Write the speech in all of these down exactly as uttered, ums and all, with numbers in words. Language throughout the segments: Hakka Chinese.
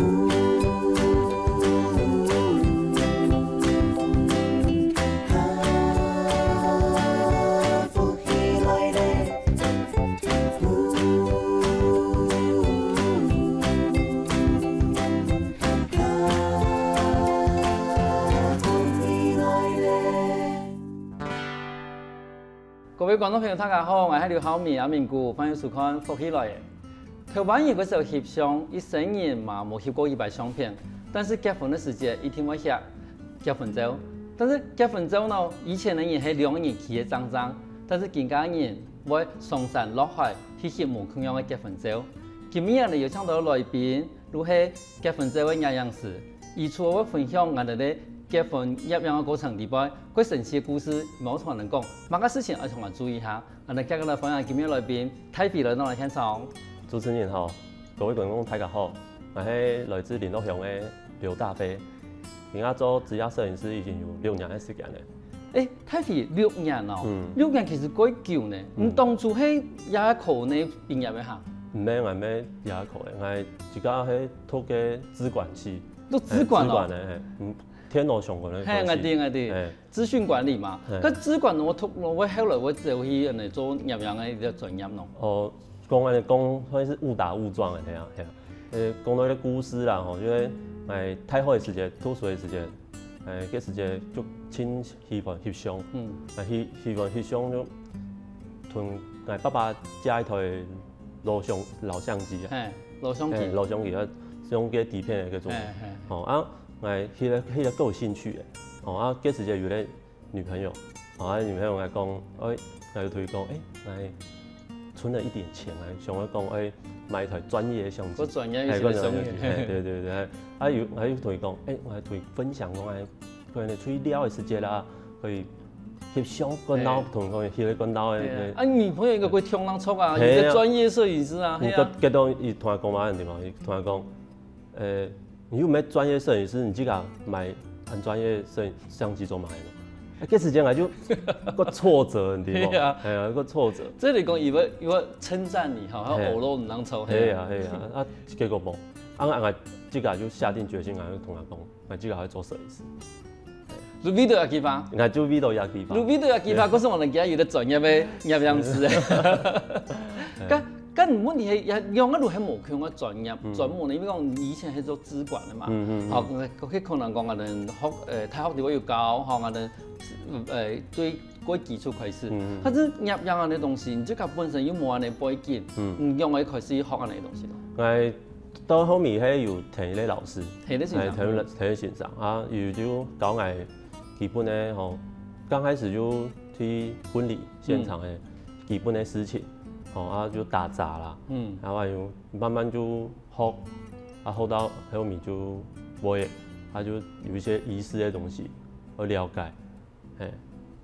福氣來了。各位觀眾朋友，大家好，𠊎係劉浩明阿明牯，歡迎收看《福氣來了》。頭擺人較少翕相，一生人嘛無翕過一擺相片，但是結婚个時節一定會翕結婚照。但是結婚照呢，以前个人係兩個人企个正正，但是今下人會上山落海去翕無共樣个結婚照。今晡日呢，有請到來賓，就係結婚照个攝影師，佢除了會分享𠊎兜个結婚攝影个過程裡背，較神奇个故事，佢會同𠊎兜講，麼个事情愛同𠊎注意下。 恁呢，接下來歡迎今晡日來賓大輝來到𠊎現場。主持人好，各位觀眾大家好，𠊎係來自麟洛鄉个劉大輝，今下做職業攝影師已經有六年个時間了。欸，大輝，六年哦，嗯。六年其實較久呢。嗯。你當初係醫科呢畢業个哈？毋係，𠊎毋係醫科个，𠊎自家係讀个資管系。讀資管哦？欸，資管个，嘿，嗯，電腦相關个科系。嘿，𠊎知，𠊎知。嘿。 資訊管理嘛，嗯。該資管我讀，我後來我走去恁呢做攝影个一個專業咯。哦，講恁呢講，算是誤打誤撞个，嘿啊，嘿啊。呃，講到一個故事啦，吼，因為，欸，大學个時節，讀書个時節，欸，該時節就盡喜歡翕相，嗯。啊，喜，喜歡翕相就同𠊎爸爸借一台老相，老相機啊。嘿，老相機。嘿，老相機啊，用該底片个該種。嘿，嘿。吼，啊，𠊎翕了，翕了較有興趣个。吼，啊，該時節有个 女朋友，啊，女朋友來講，欸，來推講，欸，來存了一點錢，來想要講，欸，買一台專業的相機，較專業一些的相機。欸，較專業的相機，欸，對對對，啊，有，還有同佢講，欸，𠊎來同佢分享講，欸，可能出去尞个時節啦，可以翕相管道，嘿。同佢翕个管道个，對啊，嘿。啊，女朋友應該會聽人講啊，嘿啊。你是專業攝影師啊，嘿啊。你跟，跟到一同佢講嘛，對嗎？一同佢講， 呃，你又毋係專業攝影師，你自家買恁專業攝影相機做麼个呢？啊，該時間𠊎就，个挫折，你知無？對啊。哎呀，个挫折。這裡講，佢會，佢會稱讚你，吼，嘿。佢學了毋能錯，嘿啊，嘿啊。啊，結果無。啊，𠊎，𠊎自家就下定決心，𠊎就同佢講，𠊎自家愛做攝影師。 你為著這句話。𠊎就為著這句話。你為著這句話，對。可是𠊎兜今日有个專業个攝影師。對。該，該問題係，也，兩個都係無共樣个專業，嗯。專門呢，因為講你以前係做資管个嘛。嗯，嗯，嗯。好，該，該可能講𠊎兜學，呃，大學裡背有教，吼，𠊎兜，呃，對，過基礎開始。嗯，嗯。但是攝影恁樣个東西，你自家本身又無恁樣个背景，嗯。你仰般開始學恁樣个東西呢？𠊎到後面係有聽一個老師，係，你先生。哎，聽，聽先生啊，佢就教𠊎 基本个吼，剛開始就去婚禮現場个基本个事情，吼，啊，就打雜啦，嗯。然後又慢慢就學，啊，學到後面就會，啊，就有一些儀式个東西會了解，嘿，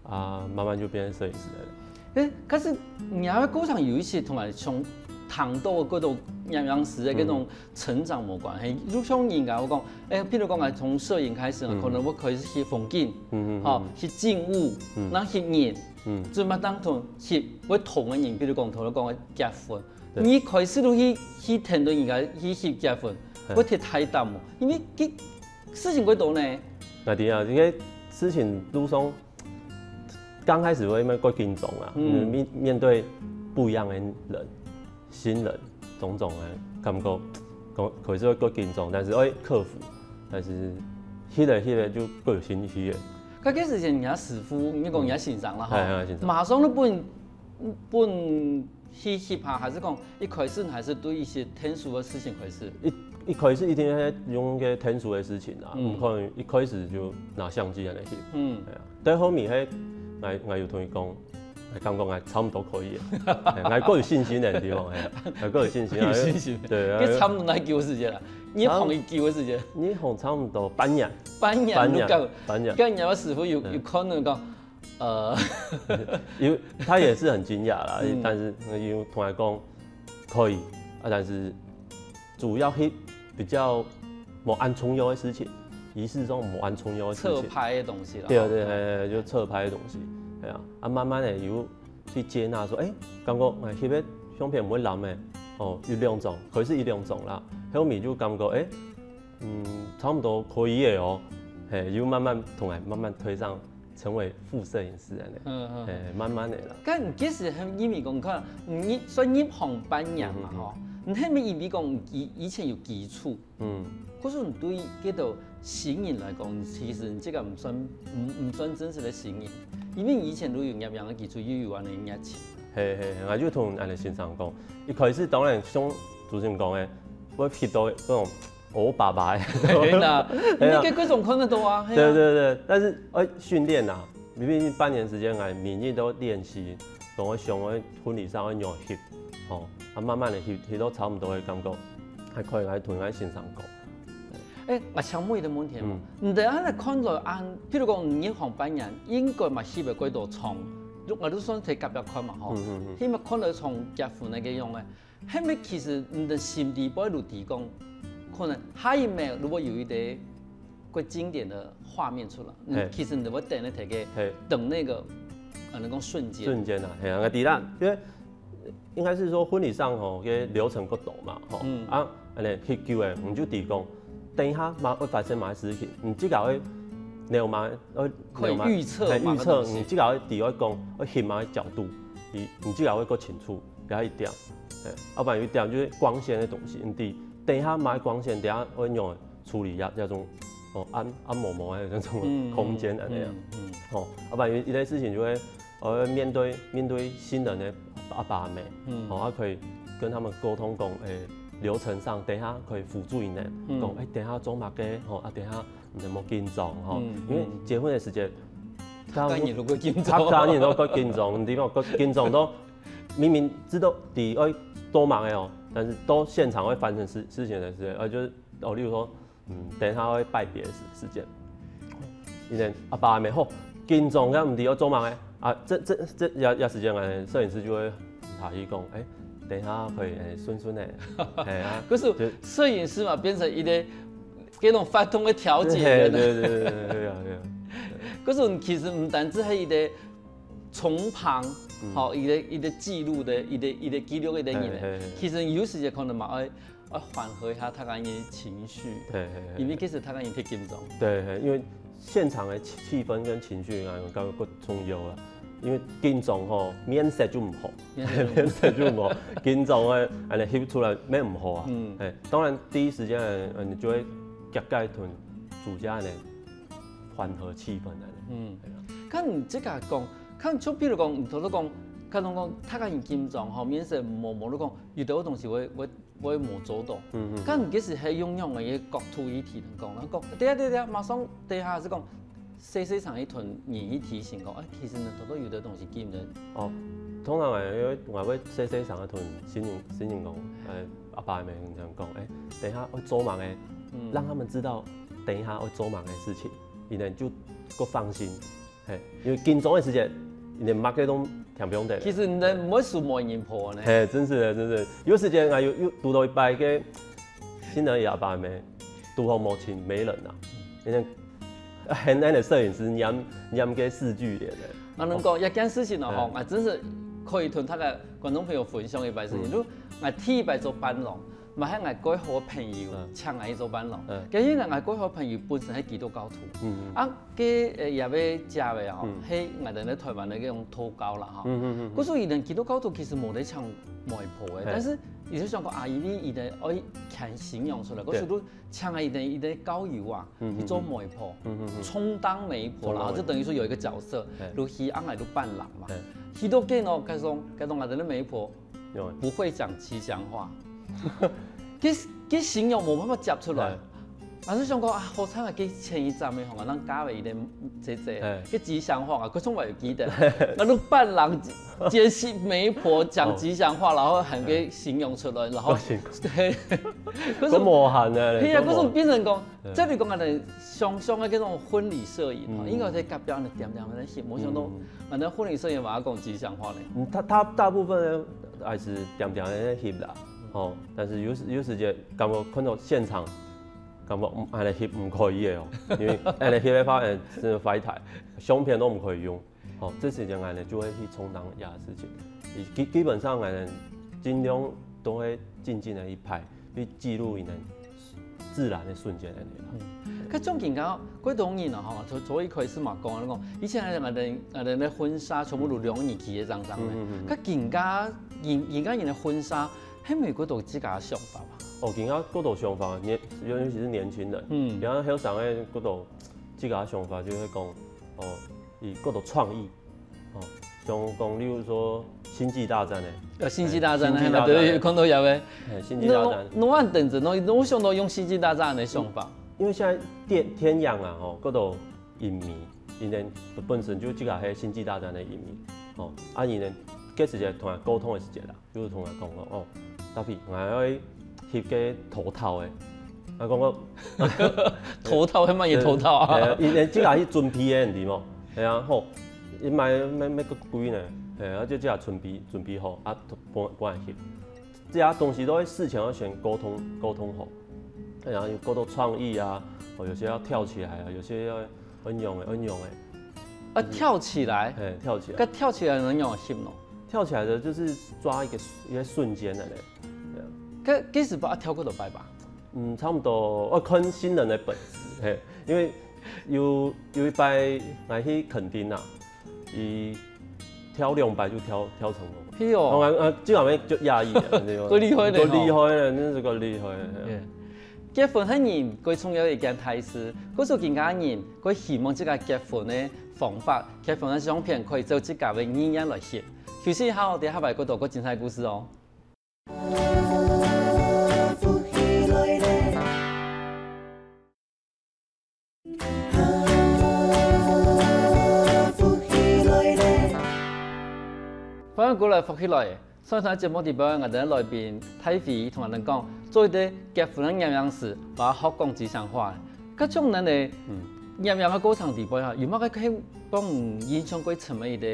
啊，慢慢就變成攝影師了。 欸，可是你个過程有一些同𠊎想談到个各種樣樣式个各種成長無關係，就像人家會講，欸，譬如講，𠊎從攝影開始啊，嗯。可能會開始翕風景，嗯，嗯，嗯。吼，翕景物，嗯。然後翕人，嗯。就嘛當同翕會同个人，比如講，同你講个結婚，對。你開始就去，去聽到人家去翕結婚，嘿。會忒大膽無？因為佢事情較多呢。𠊎知啊，這個事情路上 剛開始會因為較緊張啊，嗯。因為面，面對不一樣的人，新人，種種的感覺，可，可是會較緊張，但是會克服，但是翕了翕了就較有興趣了。該个時間，人家師傅，你講人家先生啦，吼，嗯。哎，哎，先生。馬上就分，分 去翕啊，還是講一開始還是對一些特殊个事情開始？一，一開始一定係用个特殊个事情啊，嗯。毋可能一開始就拿相機來翕。嗯。哎呀，但後面係，𠊎，𠊎有同佢講，𠊎感覺𠊎差毋多可以了，哎，𠊎較有信心个地方，哎，𠊎較有信心啊，有信心。對啊，你差毋多哪久个時間啊？你學幾久个時間？你學差毋多半年。半年，半年，你講，半年。跟人家師傅有，嗯。有可能講， 呃。因為他也是很驚訝啦，嗯。但是因為同佢講可以啊，但是主要係比較無恁重要个事情，儀式上無恁重要个事情。側拍个東西啦。對，對，嘿，嘿，就側拍个東西，哎呀，啊，慢慢个有去接納說，欸，感覺，欸，翕个相片毋會濫欸，哦，一兩張，可以係一兩張啦，後面就感覺，欸，嗯，差不多可以了哦，嘿，又慢慢同来慢慢推上，成为副摄影师了呢，嗯嗯，嘿，慢慢的啦。但你其实很因为讲，你看，你算入行半年嘛，嗯嗯嗯，吼，你还没因为讲以以前有基础，嗯，可是你对这个新人来讲，其实你这个不算不不算真实的新人，因为你以前都有那样的基础，又有安尼热情。嘿嘿，我就同安尼先生讲，一开始当然像主持人讲的，我翕到那种我爸爸的，天哪，你那个各种看得到啊，嘿啊，对对对，但是要训练啊，明明半年时间来，每日都练习，讲我想我婚礼上要怎样翕，吼，啊慢慢的翕，翕到差不多的感觉，还可以来同我先生讲。哎，我想问一个问题嘛，嗯，你等下来看到啊，譬如讲你入行半年，应该嘛翕个几多张，我都算在隔壁看嘛吼，嗯嗯嗯，起码看到从结婚那个样个，后面其实你的心里不会有提供，可能下一秒如果有一个个经典的画面出来，嗯，其实你会等那个，等那个，呃，能够瞬间，瞬间啊，嘿啊，我知啦，因为应该是说婚礼上吼，个流程个多嘛，吼，嗯，啊，安尼翕久诶，你就提供，等一下嘛会发生嘛事情，你这个会，你有嘛，呃，可以预测嘛，预测，你这个会底会讲，会翕嘛角度，你你这个会够清楚，不要一点，哎，要不然有一点就是光线的东西，你等一下嘛光线，等一下会用处理呀，这种哦按按摩摩的那种空间的那样，嗯，哦，要不然有一类事情就会。 呃，面对面对新人的阿爸阿姆，嗯，哦，啊可以跟他们沟通讲，诶，流程上等一下可以辅助你们，嗯，讲，诶，等一下做么个，吼，啊，等一下你们莫紧张，吼，嗯，因为结婚的时间，他当然都会紧张，他当然都会紧张，你讲会紧张都明明知道底要多忙的哦，但是到现场会发生事事情的时候，呃，就是哦，例如说。 嗯，等一下会拜别的时时间。因为阿爸阿姆吼，紧张个毋知要做么个啊，这这这也也时间啊，摄影师就会下去讲，哎，等一下可以哎顺顺的，哎啊，可是就攝影师嘛变成一个各种发动的调解人，对对对对对对啊对啊。可是其实毋单只係一个从旁，好一个一个记录的一个一个记录的人，其实有时间可能嘛，哎。 要缓和一下大家个情绪，对，因为其实大家个太紧张。对，因为现场的气气氛跟情绪啊，有刚刚重要了。因为紧张吼，面色就毋好，面色就毋好，紧张个，安尼翕出来面毋好啊。嗯，哎，当然第一时间，嗯，你就会夹盖吞主家呢，缓和气氛的。嗯，看你这个讲，看就比如讲，你头头讲，看到讲，大家个紧张吼，面色无无，你讲有的东西会会。 會無做到。嗯嗯。但其實係用用个一个角度去提能講，然後講，對啊對啊對啊，馬上等下係講，細細聲一頓，你去提醒講，哎，其實呢，頭頭有个東西記毋得。哦，通常啊，因為我會細細聲一頓，新人新人講，哎，阿爸阿姆講，哎，等一下會做麼个，嗯，讓他們知道等一下會做麼个事情，你呢就夠放心。 嘿，因為緊張个時節，連麼个都聽毋用得。其實你毋會輸媒人婆呢。嘿，真是的，真是的。有時間啊，有有堵到一擺个新人阿爸阿姆，堵好無請媒人啊，因為很難的攝影師黏黏个四句聯的。啊，能講一件事情哦，吼，啊，真是可以同大家觀眾朋友分享一擺事情，就啊，第一擺做伴郎。 嘛係𠊎个好朋友請𠊎去做伴郎。該因為𠊎个好朋友本身係基督教徒，啊，該也係姐仔吼，係𠊎等在台灣个該種道教啦吼。故所以佢等基督教徒其實無在請媒婆个，但是佢就想講啊，因為佢等愛牽新娘出來，故所就請佢等佢等教友啊去做媒婆，充當媒婆啦，就等於說有一個角色，就去安排就伴郎嘛。去到該哦，該種該種𠊎等个媒婆。 不會講吉祥話，佢佢形容無辦法接出來。老師想講啊，好慘啊！佢前一站个吼，人教个一个姐姐，佢吉祥話啊，佢從來有記得，那都伴郎接媒婆講吉祥話，然後喊佢形容出來，然後對，可是無閒的，係啊，可是變成講，這裡講个想像个這種婚禮攝影啊，應該在隔壁呢，點點在翕，無想到。 反正婚禮攝影嘛，講吉祥話呢。嗯，他他大部分呢還是恬恬个翕啦，吼，但是有時有時節感覺看到現場，感覺嗯，安尼翕毋可以个哦，因為安尼翕个話，欸，真个壞忒，相片都毋可以用，吼，這時間安尼就會去充當這个事情。基基本上安尼盡量都會靜靜个一排，去記錄佢等自然个瞬間恁樣啦。該種更加，過多人啊吼，從從一開始嘛講，講以前个人个婚紗全部都兩人企个正正个，嗯嗯嗯。該更加人人家人个婚紗，係無過多自家个想法嘛？哦，更加過多想法，年尤尤其是年輕人，嗯，然後後生个過多自家个想法就係講，哦，佢過多創意，哦，像講例如說星際大戰个，呃，星際大戰个，哎，星際大戰个，係嘛？對，有看到有个。哎，星際大戰。那那等陣，那那想到用星際大戰个想法。因為現在天天養啊，吼，過多影迷，因為本身就這個係星際大戰个影迷，吼，啊，因為這時節同人溝通个時節啦。 就同佢講講，哦，大飛，𠊎愛翕个頭套个。啊，講講，頭套，係麼个頭套啊？呃，因為這個去準備个，你知無？係啊，吼，佢買買買个貴呢，係啊，就這個準備準備好，啊，幫幫佢翕。這些東西都會事前要先溝通溝通好，然後有溝通創意啊，哦，有些要跳起來啊，有些要運用的運用的。啊，跳起來，嘿，跳起來。該跳起來能用翕喏？跳起來的就是抓一個一個瞬間的嘞。對啊。該幾時把跳過頭擺吧？嗯，差不多，要看新人的本事，嘿，因為有有一擺，𠊎去墾丁啊，佢跳兩擺就跳跳成功。係哦。啊，啊，這個就壓抑了，對吧？夠厲害呢，夠厲害呢，真是夠厲害呢。結婚係人最重要个一件大事，故所今个人最希望自家結婚个方法，結婚个相片可以做自家个紀念來翕。休息一下，等下還有更多更精彩个故事哦。 歡迎過來福氣來！上一段節目裡背，𠊎兜來賓大飛同𠊎兜講，做一個結婚个攝影師，把學講吉祥話。該種人呢，攝影个過程裡背哈，有麼个可以幫你印象最深个一個，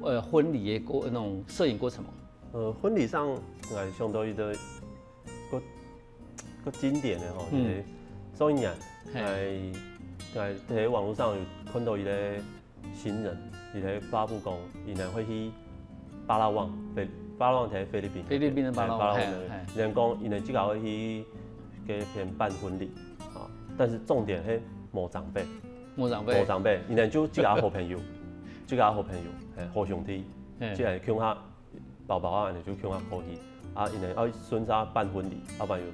呃，婚禮个過那種攝影過程嗎？呃，婚禮上，𠊎想到一個 較較經典个吼，嗯。就是上一年，嘿。𠊎𠊎在網路上有看到一個新人，佢在發布講，佢等會去巴拉望，菲巴拉望在菲律賓，菲律賓个巴拉望，嘿，巴拉望那邊，嘿，嘿。佢等講，佢等自家會去該片辦婚禮，啊，但是重點係無長輩，無長輩。無長輩，佢等就自家好朋友，自家好朋友，嘿，好兄弟，嘿。自家共下 包包啊，你就共下過去。啊，因為愛順續辦婚禮，要不然有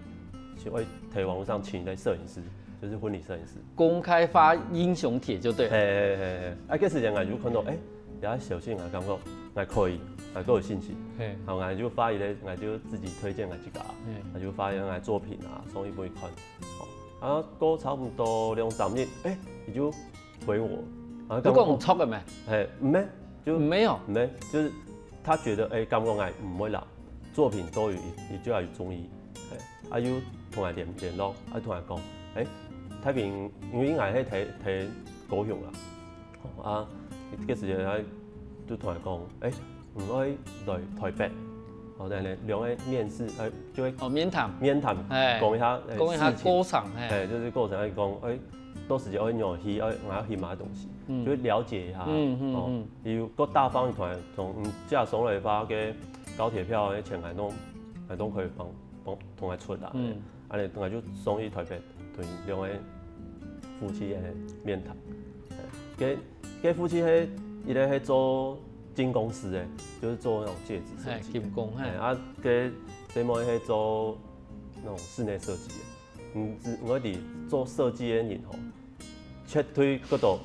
就會在網路上請一個攝影師，就是婚禮攝影師。公開發英雄帖就對了。嘿嘿嘿嘿，啊，該時間𠊎就看到，欸，也小心啊，感覺還可以，還夠有信心。嘿。然後𠊎就發一個，𠊎就自己推薦𠊎自家，嘿。𠊎就發一個𠊎作品啊，送一杯看。哦，啊，過差不多兩三日，欸，佢就 回我，然後感覺，你講毋錯个咩？嘿，毋係，就沒有。毋係，就是他覺得，欸，感覺𠊎毋會啦，作品都有，佢就有中意，嘿，啊又同𠊎聯聯絡，啊同𠊎講，欸，大飛，因為𠊎係在在高雄啦，哦，啊，該時間佢就同𠊎講，欸， 毋愛來台北，哦，但係兩個面試，呃，就會哦，面談。面談，嘿，講一下，呃，講一下事情。過程，嘿。嘿，就是過程，愛講，欸，到時節愛仰去，愛，𠊎愛翕麼个東西，嗯。就會了解一下，嗯嗯哦，嗯。佢有較大方一點，從，嗯，假爽來發个高鐵票个錢，𠊎攏，𠊎攏可以幫，幫，同𠊎出啦。嗯。恁樣，𠊎就送去台北，同兩個夫妻个面談。嘿，該 該夫妻係，一個係做金工師个，就是做那種戒指設計的。嘿，金工，嘿。嘿，啊，該姊妹係做那種室內設計的。嗯，知，𠊎知做設計个人吼，絕對較多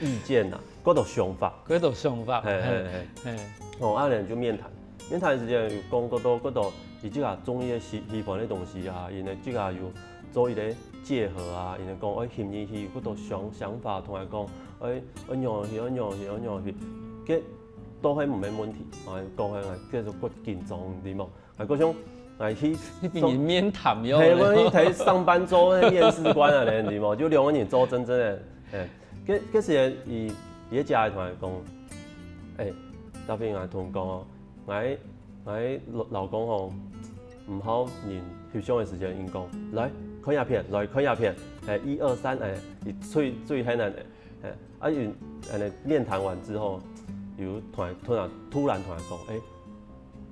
意見啊，較多想法。較多想法，嘿，嘿，嘿，嘿。嘿。哦，啊，人就面談，面談个時間有講較多，較多，佢自家中意个喜，喜歡个東西啊，因為自家有 做一個結合啊，因為講，欸，翕入去，有較多想，想法同𠊎講，欸，愛仰去，愛仰去，愛仰去，該都係毋係問題，啊，講係，該就較緊張，對無？啊，該像，啊，去，你比人面談喲。嘿，𠊎去在上班做那面試官啊，你知無？就兩個人做真正个，欸，該，該時佢，佢个姐同𠊎講，欸，大飛啊，同你講哦， 𠊎，𠊎老，老公吼，毋好人翕相个時間，應講，來，看這片，來，看這片，欸，一二三，欸，佢最，最困難个，欸，啊，佢，恁樣面談完之後，有突然，突然，突然同𠊎講，欸，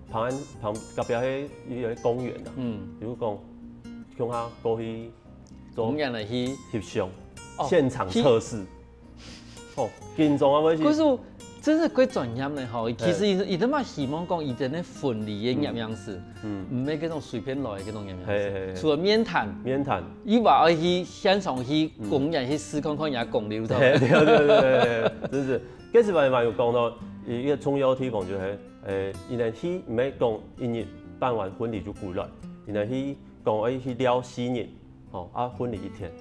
旁邊，旁，隔壁該有一個公園啊，嗯。有講，共下過去做公園來去翕相，哦，現場測試。哦，緊張啊，會去。可是真係幾專業呢吼，其實佢佢都嘛希望講佢真个婚禮个攝影師，嗯，毋係該種隨便來个該種攝影師，除了面談，面談，佢話愛去現場去公園去試看看人家講流程。對對對對，真是。該時嘛嘛有講到一個重要地方就係，誒，佢等去毋係講一日辦完婚禮就歸來，佢等去講愛去尞四日，吼，啊婚禮一天。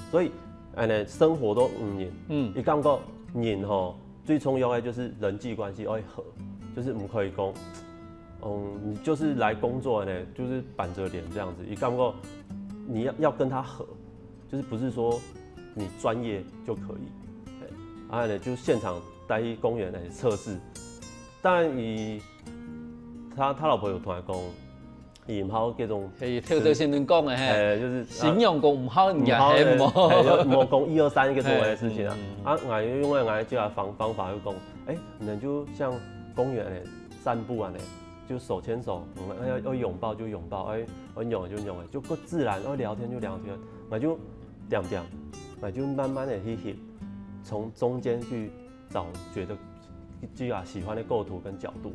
所以，恁呢生活都五年，嗯，佢感覺人吼最重要个就係人際關係愛好，就是毋可以講，嗯，你就是來工作呢，就是板著臉這樣子。佢感覺你要要跟他合，就是不是說你專業就可以。哎，啊呢就現場帶去公園來測試。當然，佢他他老婆有同佢講，佢毋好這種，係，頭頭先恁講个，嘿，哎，就是，啊，形容講毋好，人家毋好，係無？哎，就莫講一二三這種个事情啊。嗯，嗯。啊，𠊎就用𠊎這个方方法就講，哎，你們就像公園呢散步啊呢，就手牽手，嗯，要要擁抱就擁抱，哎，要擁就擁，就夠自然，要聊天就聊天，𠊎就恬恬，𠊎就慢慢的去翕，從中間去找覺得自家喜歡的構圖跟角度，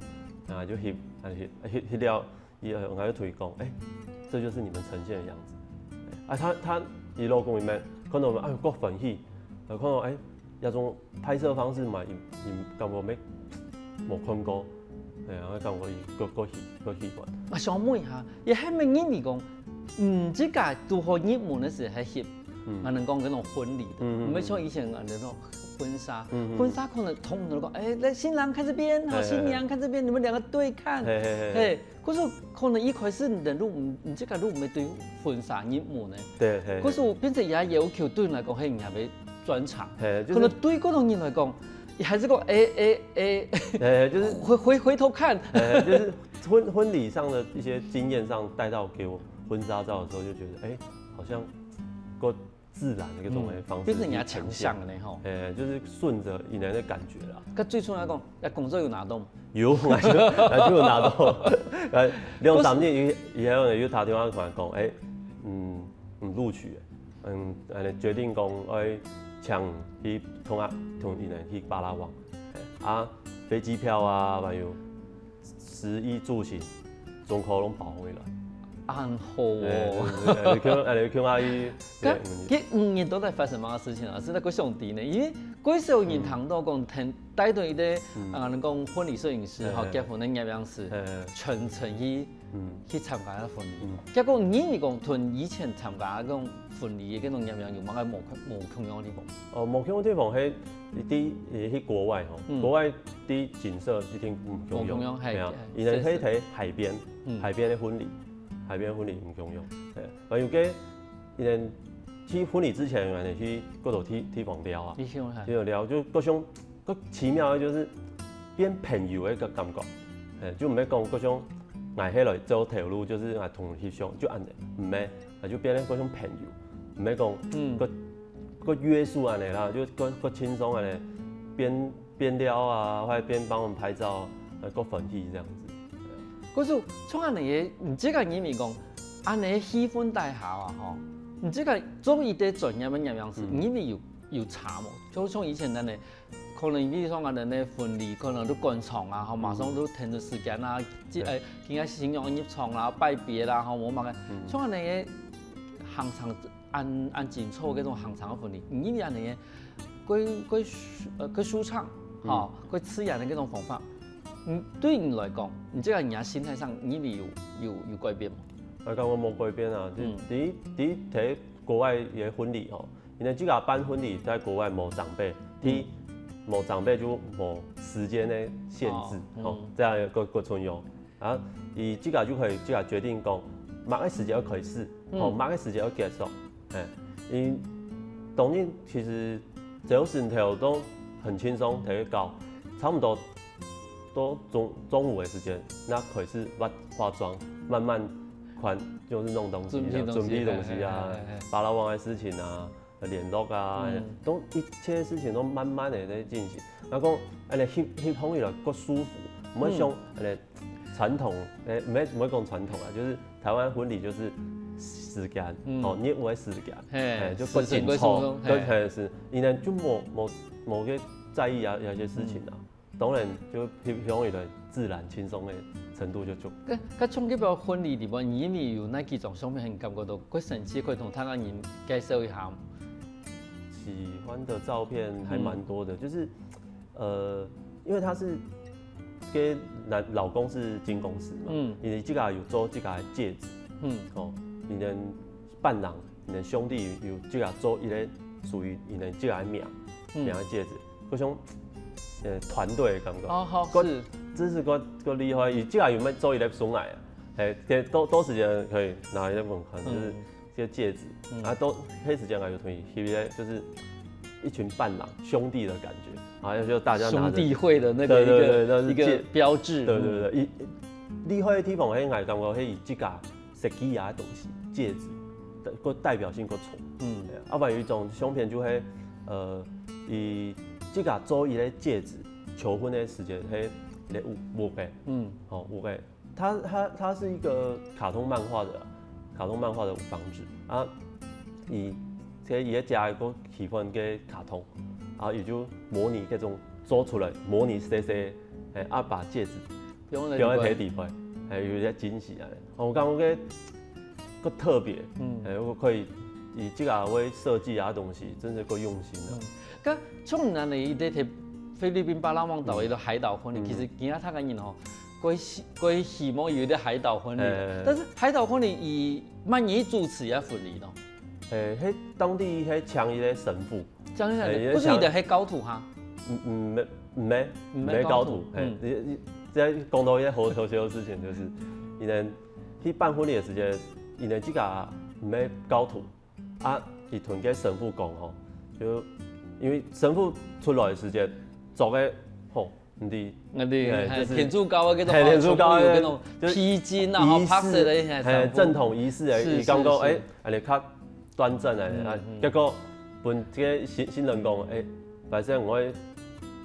啊，就翕，啊，翕，翕，翕了。 佢，呃，𠊎就同佢講，哎，這就是你們呈現的樣子。啊，他他佢老公佢乜看到，哎，夠歡喜，然後看到，哎，這種拍攝方式嘛，佢佢感覺無無看過，哎，然後感覺佢夠夠喜夠喜歡。𠊎想問一下，也還沒認為講，嗯，自家拄好入門个時候還翕，嗯，還能講該種婚禮个，嗯嗯嗯，毋係像以前啊那種婚紗，嗯嗯，婚紗可能通常都講，哎，來新郎看這邊，好，哎，新娘看這邊，你們兩個對看，嘿嘿嘿，嘿。 可是可能一開始人都毋毋自家都毋會對婚紗入門呢。對，嘿，可是變成也要求對人來講，係人家个專長。嘿，就是可能對各種人來講，也還是講，哎哎哎，哎，就是回回回頭看，哎，就是婚婚禮上的一些經驗上帶到給我婚紗照的時候，就覺得，哎，好像夠自然的一種的方式，嗯，變成人家強項了呢吼。哎，就是順著佢等个感覺啦。該最重要講，該工作有拿到無？有，𠊎就𠊎就有拿到。呃，兩三日以以後呢，又打電話同佢講，哎，嗯，嗯，錄取了，嗯，呃，決定講，哎，請去同啊同佢等去巴拉望，哎，啊，飛機票啊，還有食衣住行，總共攏包好起來。恁好哦。哎，對對對，你看，哎，你看阿姨，該對，嗯，該五年到底發生麼个事情啊？實在過想知呢，因為過少人聽到講，聽帶到一個，嗯，啊，人講婚禮攝影師吼，哎，哎，結婚个攝影師，哎，哎，全程去，嗯，去參加个婚禮。嗯。結果你講同以前參加个該種婚禮个該種攝影有麼个無無共樣个地方？哦，無共樣个地方，係 你第一，你去國外吼，嗯，國外第一景色一定毋共樣，無共樣，係，係啊，係，佢等去係，係。睇海邊，嗯，海邊个婚禮，海邊个婚禮毋共樣，係，還有个，佢等去婚禮之前，佢等去各種地地方尞啊，你想看？去尞，就各種，各奇妙个，就是變朋友个感覺，係，就毋係講各種，𠊎係來做頭路，就是𠊎同你翕相，就恁樣，毋係，𠊎就變成各種朋友，毋係講，嗯，各 夠約束恁樣啦，就夠夠輕鬆恁樣，邊邊尞啊，或者邊幫我們拍照，呃，夠歡喜這樣子。可是像恁樣个，你這個認為講，恁樣个氣氛底下啊，吼，你這個做一個專業个攝影師，嗯，你認為有有差無？就像以前恁樣，可能比如講恁樣个婚禮，可能都趕場啊，吼，馬上都填著時間啊，這，對，呃，今日新娘入場啦，拜別啦，吼，無麼个，嗯，像恁樣个行程 恁恁緊湊个該種行程个婚禮，你認為恁樣个，較較舒呃較舒暢，吼，較自然个該種方法，嗯，對你來講，你這個人家心態上，你認為有有有改變無？𠊎感覺無改變啊，就，嗯，第一第一，在國外个婚禮吼，因為這個辦婚禮在國外無長輩，第一，嗯，無長輩就無時間个限制，哦，吼，嗯，這樣个个个重要。 啊，佢自家就可以自家決定講，麼个時間愛開始，嗯，吼，麼个時間愛結束，嘿，因當然其實朝晨頭都很輕鬆，頭一搞，差不多到中中午个時間，那開始化化妝，慢慢款就是弄東西，準備東西，準備東西啊，嘿嘿嘿，巴拉望个事情啊， 聯絡啊，嗯，都一切事情都慢慢的在進行。然後講，哎，翕翕起來較舒服，毋會像，嗯，哎，傳統，哎，毋會毋會講傳統啊，就是台灣婚禮就是時間，嗯，哦，你也有个時間，嘿，哎，就不緊湊，時辰過匆匆，嘿，嘿，是，因為就無無無个在意啊，有些事情啊，當然就平平常以來自然輕鬆的程度就足。該該像這擺婚禮裡面，你因為有哪幾種相片，你感覺到較生趣，可以同大家人介紹一下？喜歡的照片還蠻多的，就是呃，因為他是跟男老公是精工師嘛，嗯，你這个有做這个戒指，嗯，哦，你的伴郎，你的兄弟有有這个做一个屬於你的這个名，嗯，名的戒指，各種呃團隊的感覺。哦，好，是，這是个个厲害，你這个有沒有做一个送來啊？哎，都都時間可以拿一个問看，就是。嗯，這个戒指，嗯，啊，都黑時間啊有同意，就是一群伴郎兄弟的感覺，然後就大家拿著兄弟會的那個一個，對對對，那是一個標誌，對對對，一厲害的地方，嘿，𠊎感覺嘿，以這个設計啊東西，戒指，个代表性較重，嗯，啊，不然有一種相片就嘿，呃，以這个做一个戒指，求婚的時間嘿，咧舞舞个，嗯，哦，舞个。 它它它是一个卡通漫畫的，卡通漫畫的方式啊，以這也加一个喜歡个卡通，啊，也就模擬這種做出來，模擬細細，哎，啊，把戒指放在放在地方，哎，有一些驚喜啊。我感覺个个特別，嗯，哎，我可以以這个為設計啊東西，真是夠用心的。嗯，該像你呢，你在菲律賓巴拉望島一个海島婚禮，嗯，其實今仔大家人吼。 个希个希望有一个海島婚禮，欸，但是海島婚禮以乜人主持个婚禮呢？欸，嘿，當地嘿請一个神父，請一个神父，欸，不是你的嘿高徒哈？嗯嗯，沒沒沒高徒，嘿，你你在講到一个好好笑的事情，就是，因為去辦婚禮的時間，因為這个沒高徒， 啊，佢同个神父講吼，就因為神父出來个時節，著个吼，毋知，啊對，欸，就是天主教个該種，嘿，天主教个，有該種就是披巾啊，吼，儀式，白色个，嘿，正統儀式个，是，佢感覺，是，是。欸，恁樣較端正个，啊，嗯，嗯。結果分這个新新人講，欸，反正𠊎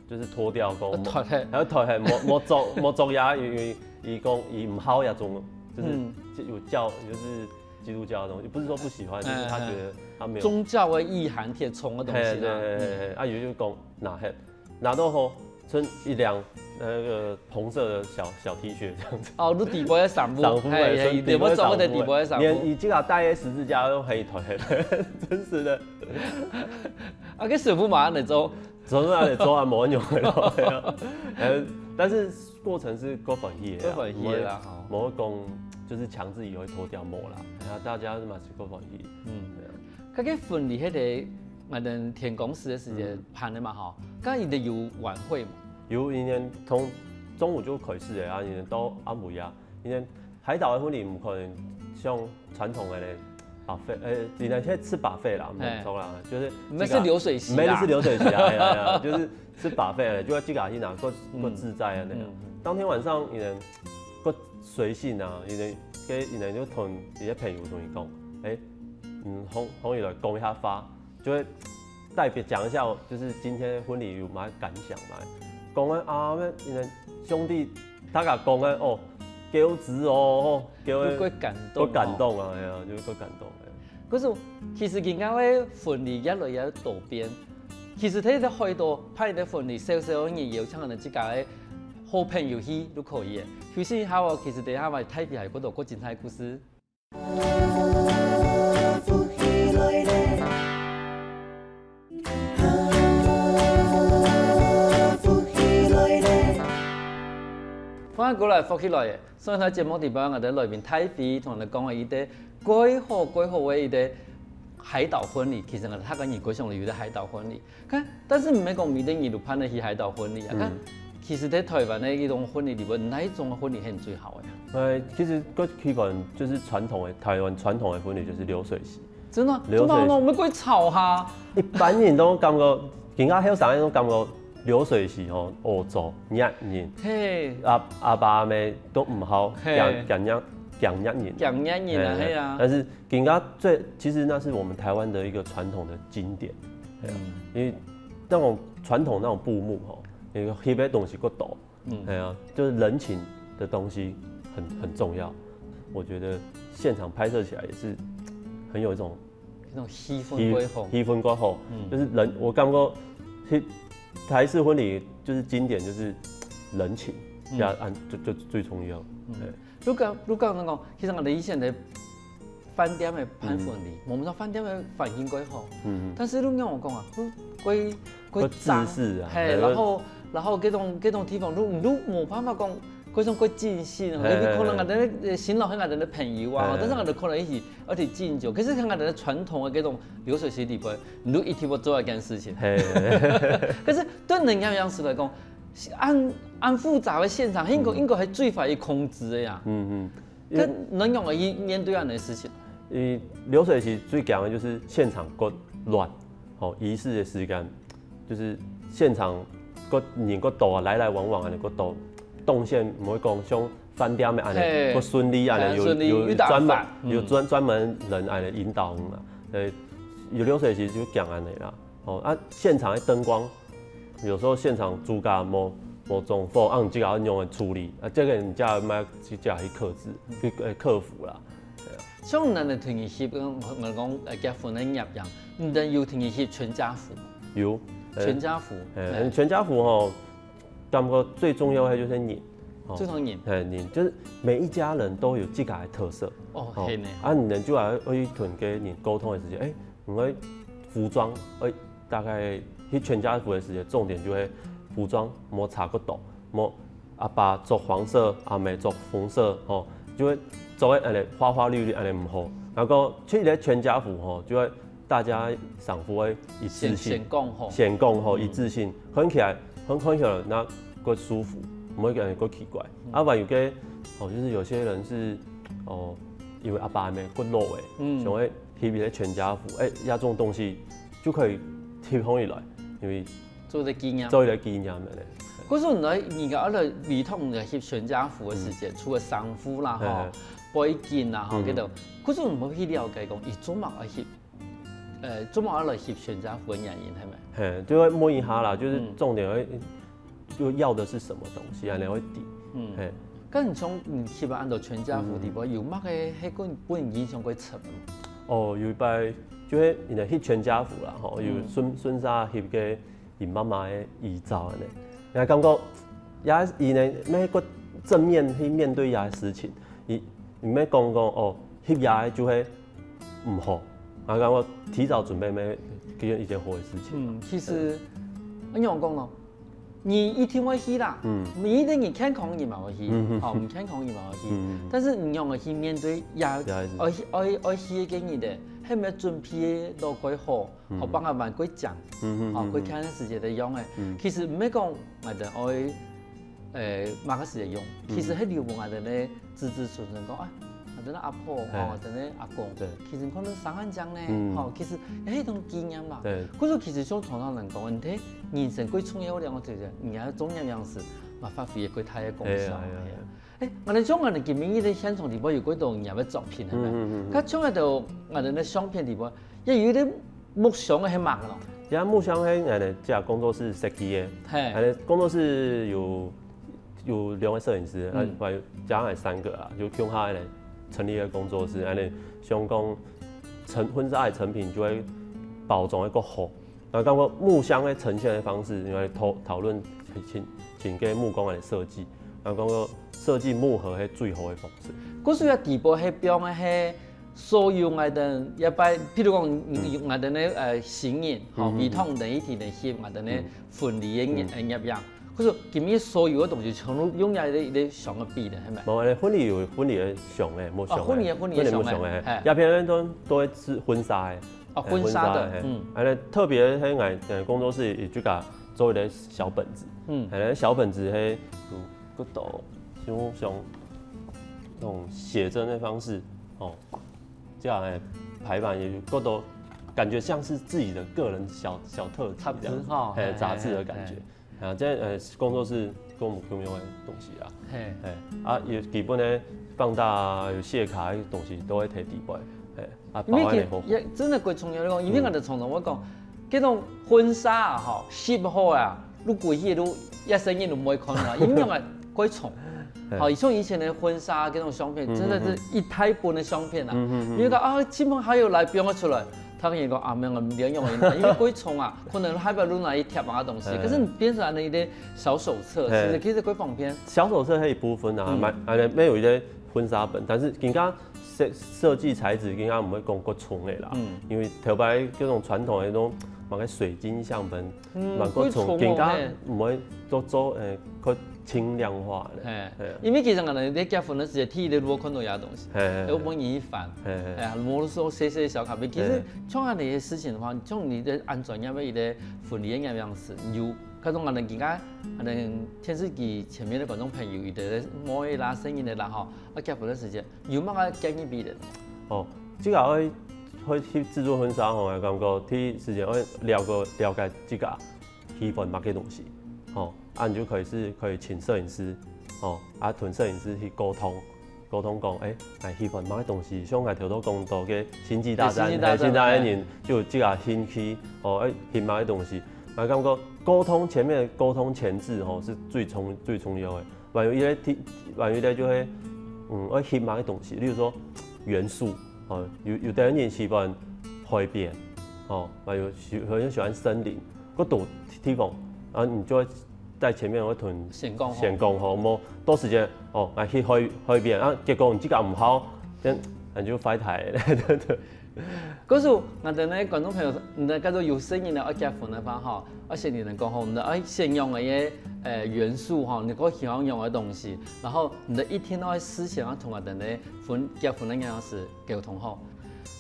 就是脫掉講，啊，脫忒。還要脫忒，莫莫著莫著呀，因為佢講佢毋好呀，種就是，嗯，就有教就是 基督教的東西，不是說不喜歡，就是他覺得他沒有宗教个意涵忒重个東西啦。嘿，對對對對，啊，有就講拿忒，拿到後，剩一領那個紅色的小小T恤這樣子。哦，你底背个衫褲，衫褲，嘿，嘿，嘿，底背衫褲，底背个衫褲。連佢這个戴个十字架都可以脫，真是的。啊，該神父嘛恁樣做， 做啊，做啊，無用个咯。呃，但是過程是夠歡喜个啊，夠歡喜个啦，吼。無講就是強制以後會脫掉，無啦。然後大家嘛是夠歡喜。嗯，對啊。該个婚禮，該个反正天光日个時間辦个嘛，吼，該一定有晚會嘛。有一年從中午就開始个啊，一年到暗晡夜，一年 海島个婚禮毋可能像傳統个咧，buffet，呃，人家現在吃buffet啦，嘿。沒錯啦，就是這个，毋係，係流水席啦。毋係，係流水席啊，哎呀，哎呀，就是吃buffet个，就要自家去拿，夠，嗯。夠自在个那樣。嗯，嗯。當天晚上，佢等夠隨性啊，佢等，佢等就同一些朋友同佢講，欸，嗯，紅，紅雨來講一下話， 就會代表講一下，就是今天婚禮有麼个感想嘛。講个啊，那，那兄弟，大家講个哦，狗子哦，吼，狗子，會感動哦。會感動啊，哎呀，就會感動。哎呀。可是其實今个个婚禮越來越多變，其實佢个海島辦个婚禮，少少个人邀請个自家个好朋友去都可以个。休息一下哦，其實等一下我帶你還有更多更精彩个故事。 歡迎過來，福氣來了。上一台節目裡邊，𠊎等來賓大飛同𠊎等講了一個蓋好蓋好个一個海島婚禮，其實𠊎等客家人蓋想有一個海島婚禮。 看，但是毋係講每個人都辦得起海島婚禮啊。看，嗯。其實在台灣个一種婚禮裡面，哪一種个婚禮係最好个啊？呃，其實个基本就是傳統个，台灣傳統个婚禮就是流水席。真的？流水席。真的哦，我們會吵哈。一般人都感覺，今下後生人都感覺流水席吼，歐洲、日人，嘿。阿，阿爸阿姆都毋好，嘿。驚，驚日，驚日人。驚日人啊，嘿，嘿啊。但是 今下最，其實那是我們台灣的一個傳統的經典，對啊，嗯。因為那種傳統那種布幕吼，那個翕个東西較多，嗯。哎呀，就是人情的東西很，很重要。我覺得現場拍攝起來也是很有一种那种气氛过后，气氛过后，嗯就是人，我感觉去台式婚礼就是经典就是人情，嗯这样按就就最重要。对，如果如果能够，其实我们以前的饭店的办婚礼，我们说饭店的环境过好，嗯但是你跟我讲啊，过过过不自私啊嘿，嘿然后然后这种这种地方，你你无办法讲，这种过尽兴啊，嘿你可能嘿俺的新郎和俺的朋友啊嘿，但是俺的可能一起而且敬酒，可是看俺的传统的这种流水席里边，你都一定要做一件事情。嘿，可是对人家样子来讲，按按复杂的现场，应该应该还最快去控制的呀。嗯嗯，跟能用而已面对恁样的事情，因为流水席最讲的就是现场够乱，吼，仪式的时间，就是现场个人个多啊，来来往往啊，个多动线毋会讲像饭店的安尼，嘿个顺利安尼，有嘿顺利有有打专门法嗯有专专门人安尼引导嘛，呃，有流水席就讲安尼啦，哦啊，现场的灯光。有时候现场主角无无中火，啊，你这个要用来处理，啊，这个你家买自家去克制，去呃克服啦。像咱的同学，我我讲呃结婚的业样，你等有同学全家福，有，呃全家福，哎，全家福吼，感觉最重要的就是人，哦最重要哎，人就是每一家人都有自家的特色，哦，嘿呢，啊，你人就要去同个人沟通的时间，哎，你会服装，哎，大概去全家福的时间，重点就会服装莫差个多，莫阿爸着黄色，阿妹着红色，吼，就会着个安尼花花绿绿安尼毋好。然后去个全家福吼，就会大家上福会一致先性，先讲吼，先讲吼一致性，看起来看看起来那个舒服，毋会感觉个奇怪。啊，还有个哦，就是有些人是哦，因为阿爸阿妹个老诶，嗯想要翕一个全家福，哎，呀，这种东西就可以翕放起来，因为做个纪念。做一个纪念的嘞。可是你来，你个阿来礼堂个翕全家福的时间，除了衫裤啦吼哎，背景啦吼，嗯这种，可是你们去了解讲，伊做么个翕，呃，做么个来翕全家福的原因，系咪？嘿，就会摸一下啦，就是嗯重点会，就要的是什么东西，安尼会抵。嗯，嘿，跟你从你翕啊，按照全家福里边有么个，迄个本人印象最深？哦，有一摆就会，因为翕全家福啦，吼，有嗯顺顺势翕个伊妈妈的遗照安尼，然后感觉也伊呢，每个正面去面对伊个事情，伊伊没讲讲哦，翕伊个就会毋好，然后感觉提早准备没给一件好的事情。嗯，其实，你样讲咯，你一定会去啦，嗯你一定你健康你嘛会去，嗯嗯哦，唔健康你嘛会去，嗯但是你样会去面对也，也是爱去爱爱去个人的，还没有准备到过好，嗯好帮佢们过讲，嗯嗯哦，嗯过看时节的用诶嗯。其实唔系讲我哋爱，诶，么个时节用，嗯其实係留分我哋呢子子孙孙讲啊，我哋个阿婆，哎哦，我哋个阿公，对其实可能三万张呢，嗯哦，其实係一种纪念嘛。对，可是其实像常常人讲，你睇人生最重要个两个事情，你还中年样子，嘛发挥过大个功效。哎呀哎呀哎呀，哎，我哋像我哋今日个现场里边有几多人个作品，系咪？嗯嗯嗯佢像喺度，我哋个相片里边，也有一啲木箱个系么个咯。因为木箱迄个呢，这工作室设计的，嘿，哎，工作室有有两个摄影师，啊嗯，反正加上来三个啊，就共下来成立一个工作室，安尼想讲成婚纱的成品就会包装一个好，然后通过木箱的呈现的方式，因为讨讨论请请个木工来设计，然后通过设计木盒是最好的方式。故所个底部系放个系所有我哋一般，譬如讲，我哋呢，呃，新人，吼，嗯未通等一天等翕，我哋呢嗯婚礼个影影样。可是今日所有个东西全部用在一个一个箱个比的，系咪？无，婚礼有婚礼的箱诶，木箱哦的，婚礼的婚礼的箱的婚礼木箱诶嘿，鸦片那种都会是婚纱诶，哦，婚纱的嘿，嗯，啊，特别迄个工作室也就甲做一个小本子，嗯哎，小本子嘿，有个斗，就像那种写真的方式，哦，这样诶排版也有个斗，感觉像是自己的个人小小特辑杂这样志哈，哎，嘿杂志的感觉。啊，这呃工作室跟我们共用的东西啦，嘿，哎，啊，有基本的放大啊，有谢卡的东西都会贴底背，哎，啊，保因为安的好。其也真的过重要，你讲，因为我哋常常会讲，这种婚纱啊，吼，翕好啊，你过去都一生人都唔会看啦，因为个过重。好，像以前个婚纱該種相片，真个係一大本个相片啊。你講啊，親朋好友來放佢出來，佢等講啊，無，毋好用啊，因為過重啊，可能下擺你拿去貼麼个東西。可是你變成恁樣一個小手冊，其實其實幾方便。小手冊係一部分啊，買，啊，沒有一個婚紗本，但是人家設設計材質，人家毋會講過重个啦，因為頭擺該種傳統个該種，買個水晶相本， 嗯，蠻過重，更加毋會做做誒，較輕量化个。係，因為其實𠊎等在結婚个時節，第一个路看到這東西，係，又分你一翻，係，哎呀，無說細細小卡片。其實像恁樣个事情个話，像你在安裝這樣一個婚禮个樣式，有看到𠊎等今下，𠊎等電視機前面个觀眾朋友，有个妹啦、細人仔啦吼，啊結婚个時節，有麼个建議俾佢等？哦，這個愛 會去製作婚紗吼，𠊎感覺第一時間愛了解了解自家喜歡麼个東西，吼，啊你就可以係可以請攝影師，吼，啊同攝影師去溝通，溝通講，誒，𠊎喜歡麼个東西，像𠊎頭頭講到个星際大戰，星際大戰，係，星際大戰人就有這個興趣，哦，愛翕麼个東西，𠊎感覺溝通前面的溝通前置吼係最重最重要个。 還有一個題，還有一個就係，嗯，愛翕麼个東西，例如說元素，哦，有有的人喜歡海邊，哦，還有喜很喜歡森林，各種地方，然後你就會在前面會同先講好先講好，無到時間哦，來去海海邊啊，結果你這個毋好，這樣你就壞態，對對。 故所，𠊎等个觀眾朋友，你等假如有細人仔愛結婚个話吼，愛先你等講好，你等愛先用个呃元素吼，你个喜歡用个東西，然後你等一定愛事先愛同𠊎等个婚結婚个人士溝通好。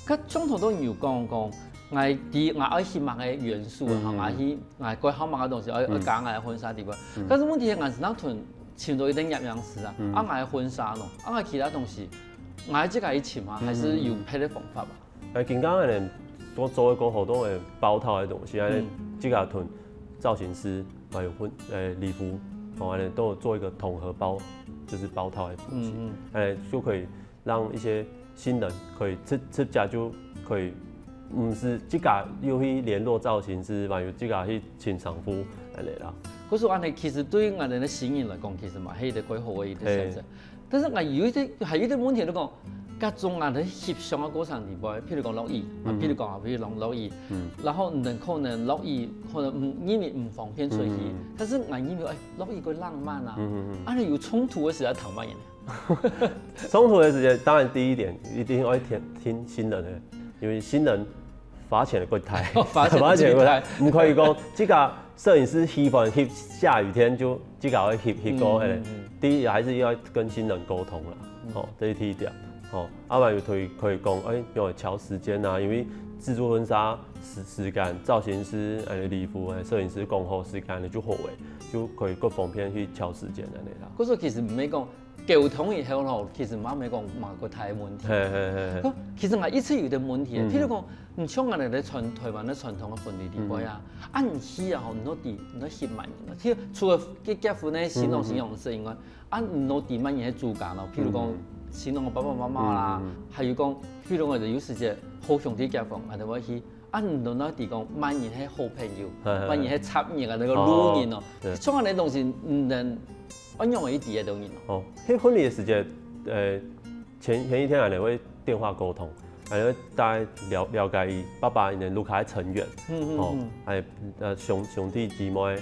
佢從頭到尾有講講，𠊎知𠊎愛翕麼个元素吼，𠊎去𠊎个好麼个東西，愛愛加𠊎个婚紗底背。但是問題係𠊎係愛同尋到一個攝影師啊，啊𠊎个婚紗咯，啊𠊎其他東西，𠊎自家去尋啊，還係有別个方法啊？ 誒，今下恁樣所做个過好多个包套个東西，恁樣自家同造型師還有婚誒禮服，哦，恁樣都有做一個統合包，就是包套个東西，誒，就可以讓一些新人可以自自家就可以，毋使自家又去聯絡造型師，還有自家去請衫褲恁樣啦。故所恁樣其實對𠊎等个新人來講，其實嘛係一個幾好个一個選擇。 但是𠊎有一個還有一個問題，就講，該種啊，在翕相个過程裡背，譬如講落雨，啊，譬如講啊，譬如講落雨，然後你可能落雨，可能嗯，因為毋方便出去，但是𠊎認為，哎，落雨過浪漫啊，啊，你有衝突个時候談麼个呢？衝突个時間，當然第一點一定愛聽聽新人个，因為新人罰錢个過大，罰錢个過大，毋可以講這個 攝影師喜歡翕下雨天就自家會翕翕過，誒，第一還是要跟新人溝通啦，哦，這是第一點，哦，啊，還有可以可以講，誒，用來喬時間啊，因為製作婚紗時時間，造型師、誒禮服、誒攝影師講好時間，你就好誒，就可以各方面去喬時間恁樣啦。故所其實毋係講 溝通以後咯，其實嘛無講麼个大問題。係係係係。其實𠊎一直有一個問題，譬如講，你像𠊎等个傳台灣个傳統个婚禮禮拜啊，啊你去啊吼，你到底你到翕麼人咯？其實除了結結婚个新郎新娘以外，啊你到底麼人係主家咯？譬如講新郎个爸爸媽媽啦，還有講，譬如講有時節好兄弟結婚，𠊎等會去，啊你到底講麼人係好朋友，麼人係插人啊，那個路人哦，像恁个東西，你能 恁樣个一點个東西。哦，去婚禮个時節，呃，前前一天𠊎等會電話溝通，𠊎等會大概了了解佢爸爸佢等屋下个成員，哦，還有呃兄兄弟姊妹，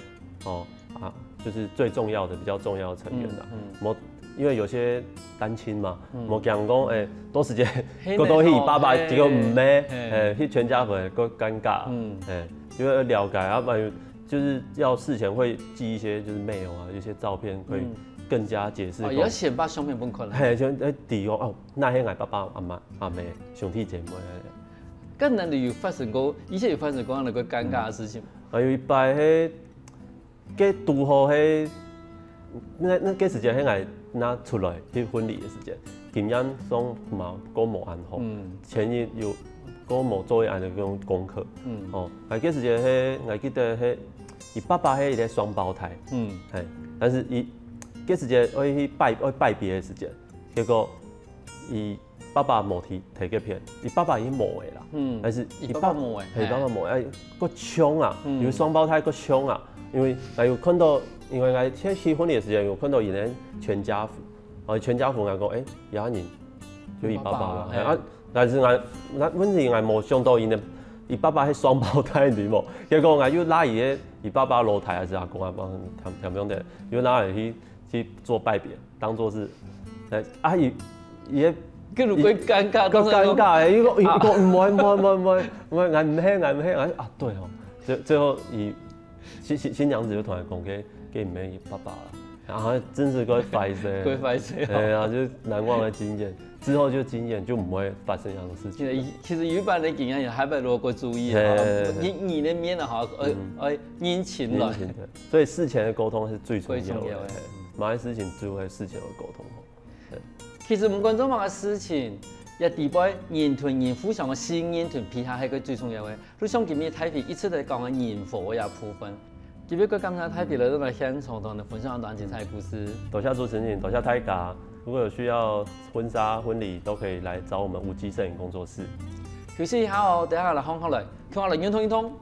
哦啊，就是最重要的、比較重要的成員啦。無，因為有些單親嘛，無驚講，誒，到時節過到去爸爸結果毋係，誒，去全家福个，過尷尬，誒，就要了解啊，還有 就是要事前會寄一些就是mail啊，一些照片可以更加解釋。哦，也要先把相片分開來。嘿，就誒，知哦，哦，該係𠊎爸爸、阿媽、阿姆、兄弟姊妹。該你有發生過，以前有發生過恁樣个尷尬个事情？啊，有一擺係，該拄好係，該該該時節係𠊎拿出來去婚禮个時節，經驗上嘛，過無恁好。前日有過無做一恁个功功課。哦，啊，該時節係，𠊎記得係 佢爸爸係一個雙胞胎，嗯，嘿，但是佢該時節愛去拜愛拜別个時節，結果佢爸爸無提提該片，佢爸爸已經無个啦，嗯，但是佢爸爸無个，佢爸爸無个，哎，夠嗆啊，因為雙胞胎夠嗆啊，因為𠊎有看到，因為𠊎去去婚禮个時間有看到佢等全家福，哦，全家福，𠊎講，欸，這人就佢爸爸啦。有爸爸，係啊，但是𠊎，該問題𠊎無想到佢个，佢爸爸係雙胞胎，你知無？結果𠊎又拉佢个，佢爸爸老弟還係阿公啊，幫佢添添用的，又拉佢去去做拜別，當做是，欸，啊，佢佢个，佢就會尷尬，佢會尷尬欸，佢講，佢講毋會毋會毋會毋會，𠊎毋係𠊎毋係，啊，對哦，最最後佢新新新娘子就同佢講，該該毋係佢爸爸啦。 啊，真係會壞勢。會壞勢哦。哎呀，就是難忘的經驗，之後就經驗就不會發生一樣的事情。其實其實有一般的經驗也還不如過注意哈，嘿。你你的面啊哈，呃嗯呃認清了。認清的，所以事前的溝通是最重要的。最重要的。嘿，麼个事情就會事前有溝通好。嘿。其實毋管做麼个事情，也底背人同人互相的信任同配合係个最重要的。 就像今日大飛一直在講个人和个部分，今日个感謝大飛來到來現場同你分享恁精彩个故事。多謝主持人，多謝大家。如果有需要婚紗、婚禮，都可以來找我們無極攝影工作室。休息一下哦，等下來好好來，共下來運動運動。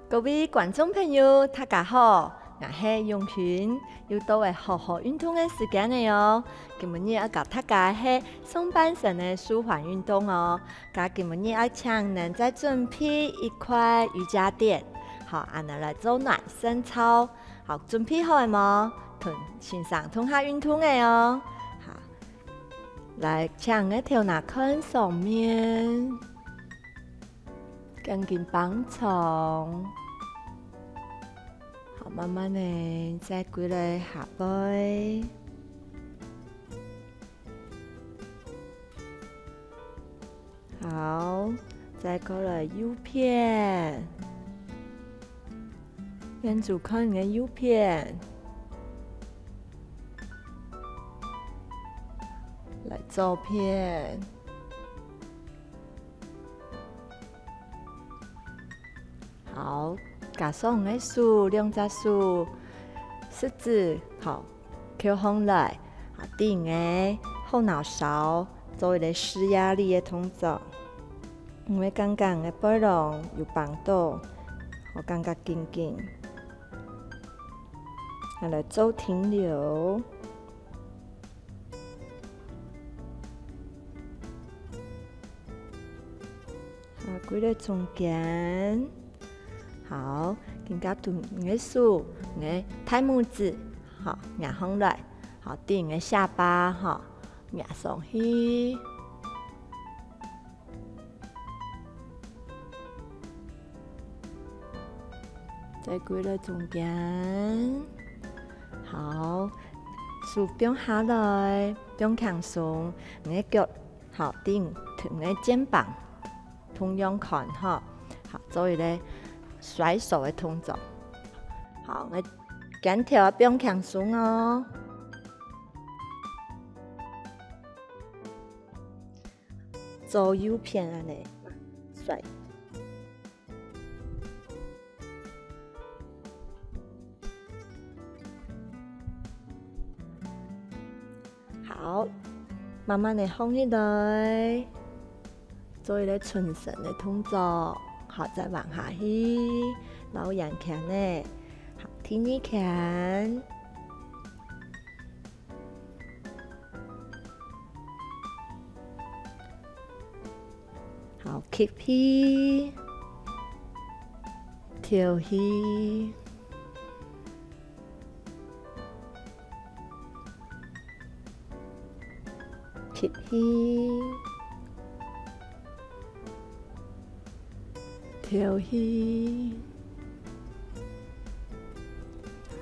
各位觀眾朋友，大家好，𠊎係永群，又到了好好運動个時間了哦。今晡日愛教大家个係上半身个舒緩運動哦。該今晡日愛請你再準備一塊瑜伽墊，好，恁樣來做暖身操。好，準備好了無？同先生共下運動个哦。好。 來，請你个頭那看上面，肩頸放鬆。好，慢慢个再歸來下背。好，再過來右片。 眼珠看你个右片，來左片。好，加上你个手，兩隻手，食指，好， 翹䟘來，啊，對你个後腦勺做一個施壓力个動作。你會感覺你个背囊有繃著，或感覺緊緊。啊，來做停留。啊，歸來中間。好，今下對你个手，你个大拇指，好，擎䟘來。 好，對你个下巴，好，擎上去。再歸來中間。好，手放下來，放輕鬆，你个腳，好，對你个肩膀 共樣看吼。好，做一個甩手个動作。好，𠊎肩頭放輕鬆哦。左右片恁呢，甩。 好，慢慢个䟘起來，做一個伸伸个動作，好，再彎下去，摎圓圈呢，好，第二圈。 好，吸氣，敨氣，吸氣，敨氣。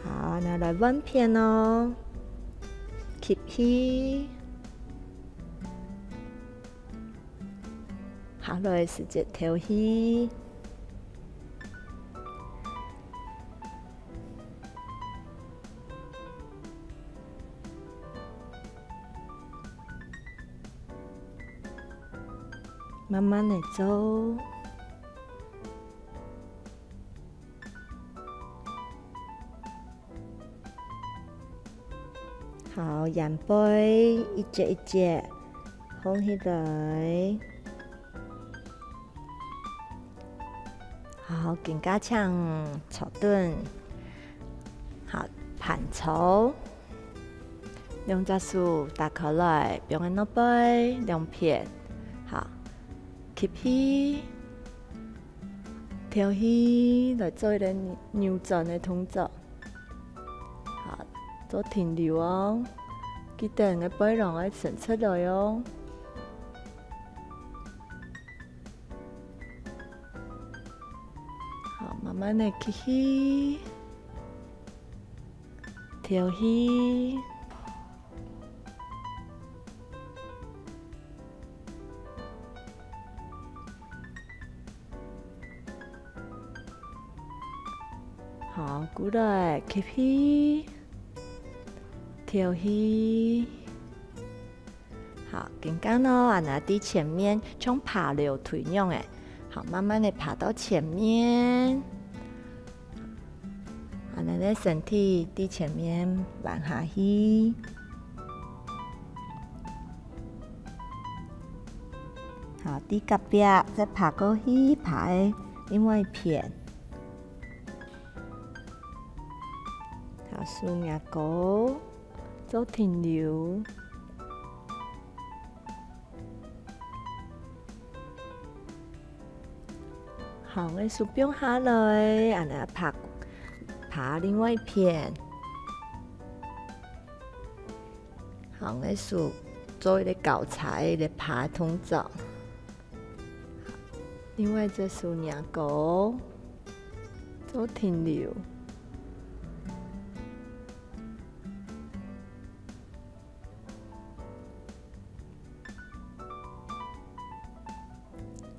好，那來換片哦。吸氣。 下來時節敨氣。慢慢个做。 好，圓背一節一節，放起來。好，今下請坐等。好，盤坐。兩隻手打開來，放在外背，兩片。好，吸氣，敨氣，來做一個扭轉个動作。 好，做停留哦。記得你个背囊愛伸出來哦。好，慢慢个吸氣，敨氣。 好，過來，吸氣，敨氣。好，今下呢，恁仔在前面像爬樓梯樣仔，好，慢慢个爬到前面。 恁仔个身體在前面彎下去。好，在隔壁再爬過去，爬个另外一片。好，手擎高，做停留。 好，𠊎手放下來，恁仔爬，爬另外一片。好，𠊎手做一個交叉个爬動作。另外一隻手擎高，做停留。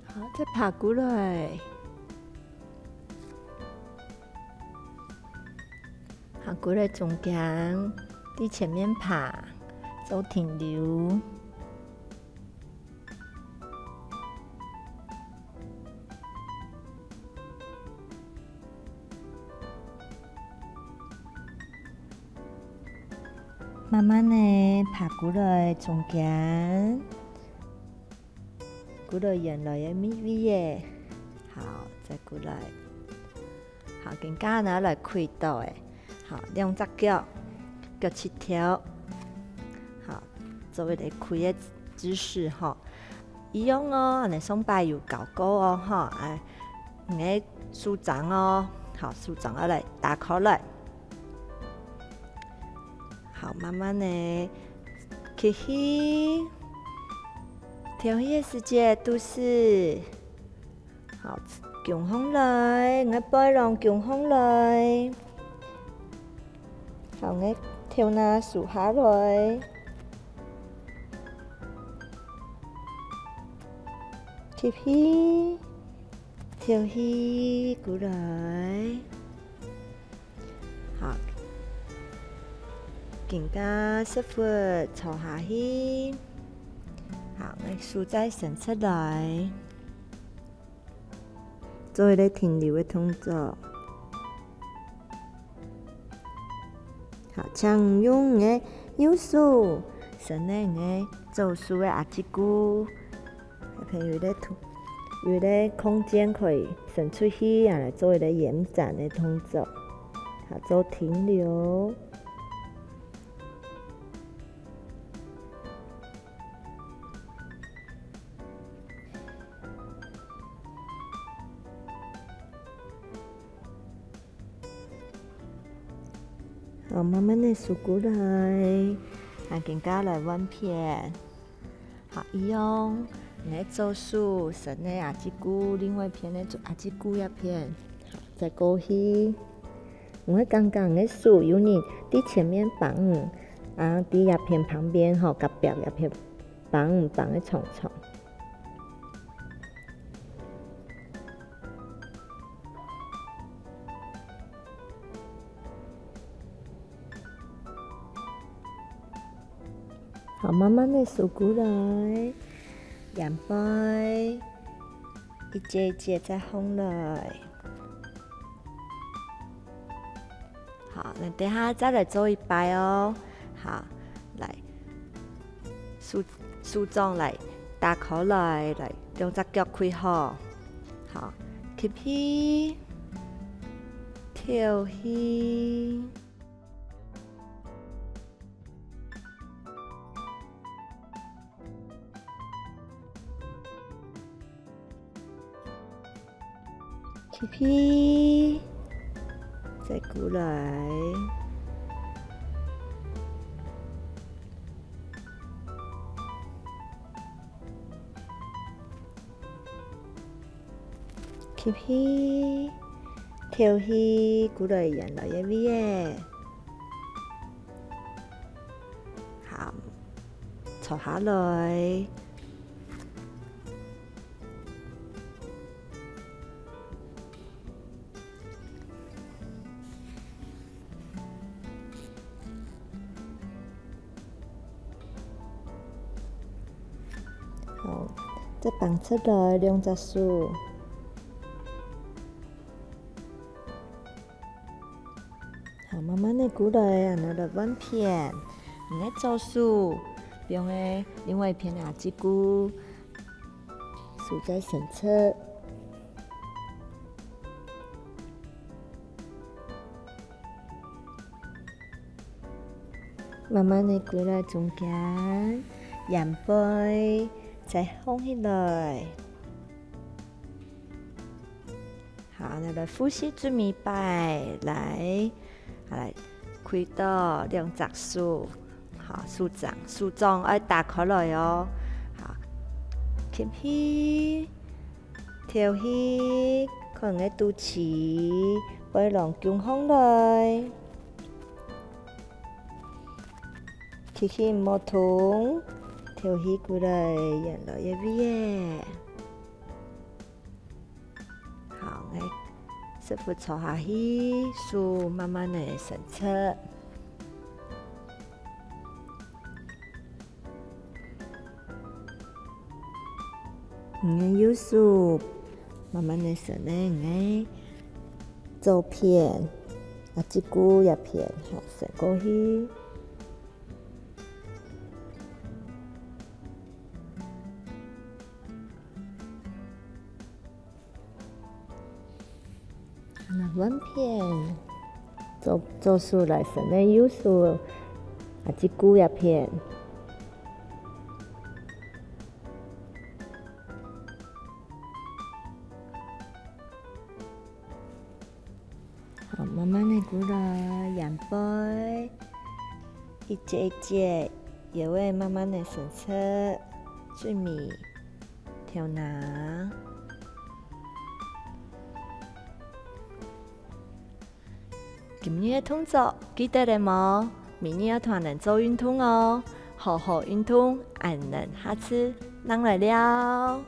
好，再爬過來。爬過來中間，在前面爬，做停留。 慢慢个爬過來中間，過來原來个位，位仔。好，再過來。好，今下呢來跪倒仔。好，兩隻腳，腳膝頭。好，做一個跪个姿勢吼。 一樣哦，恁仔上擺有教過哦，吼，啊，你个手掌哦，好，手掌愛來打開來。好，慢慢个吸氣，敨氣个時節肚屎，好，弓䟘來，你个背囊弓䟘來。 好，𠊎頭那脣下來，吸氣，敨氣，過來。好，今下屎朏坐下去。好，𠊎手再伸出來。 做一個停留个動作。好，請用你个右手，伸到你个左手个阿姊牯，還有一個空，有一個空間可以伸出去，啊，來做一個延展个動作。好，做停留。 好，慢慢个收過來，啊，今下來換片。好，一樣，你个左手伸个阿姊牯，另外一片个阿姊牯這片，再過去。你會感覺你个手有人在前面挷你，啊，在這片旁邊吼，隔壁這片挷你，挷个長長。 好，慢慢个收過來，肩背一節一節再䟘來。好，𠊎等下再來做一擺哦。好，來，手，手掌來打開來，來兩隻腳開好。好，吸氣，敨氣。 吸氣，再鼓來。吸氣，敨氣，鼓來原來个位仔。好，坐下來。 好，再放出來兩隻手。好，慢慢仔過來，然後來換片。你个左手，放个另外一片个指骨，手再伸出。 慢慢仔歸來中間，沿背再放起來。好，來，來複習最尾擺，來，好，來，開到兩隻手，好，手掌，手掌愛打開來哦。好，吸氣， 敨氣，看个肚臍，背囊弓䟘來。吸氣毋好動，敨氣歸來原來个位仔。好，𠊎屎朏坐下去，手慢慢仔伸出。 你个右手慢慢仔伸呢，你个左片，啊，這股這片，好，伸過去。 來換片，左，左手來伸个右手，啊，這股這片。好，慢慢仔過來，沿背，一節一節，腰仔慢慢仔伸直，最尾 頭那。今日个動作記得了無？明日愛同𠊎等做運動哦！好好運動，𠊎等下次正來尞。